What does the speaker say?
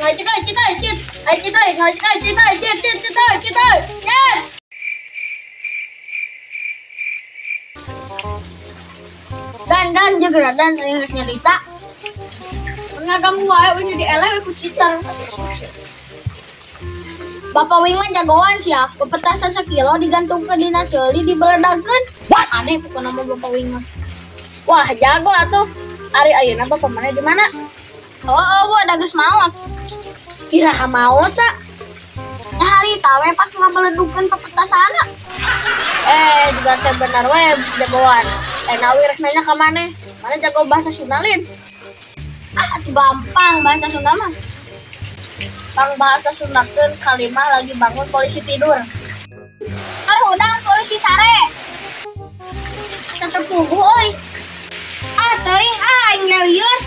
Ngacit euy, cit euy, cit. Ay cit euy, ngacit euy, cit euy, cit, cit, cit euy, cit euy. Cit. Dan dan jeung dan aing rek nyarita. Ngaganggu wae we jadi eleh we ku citar. Bapak Wing mah jagoan sih ya. Pepetasan sakilo digantungkeun dina seuli dibeledagkeun. Wah, aneh pokona mah Bapak Wing mah. Wah, jago atuh. Ari ayeuna bapak maneh di mana? Oh, oh, da geus maot. Iraha maot ta? Nya harita we pas ngabeledugkeun pepetasanna. Juga teh bener we jagoan. Nawi rek nanya ka maneh. Maneh jago bahasa Sunda lin? Ah, atuh gampang bahasa Sunda mah. Pang bahasa Sundakeun kalimah lagi bangun polisi tidur. Keur hudang polisi sare. Tetep puguh euy. Ah, teuing ah aing lieur.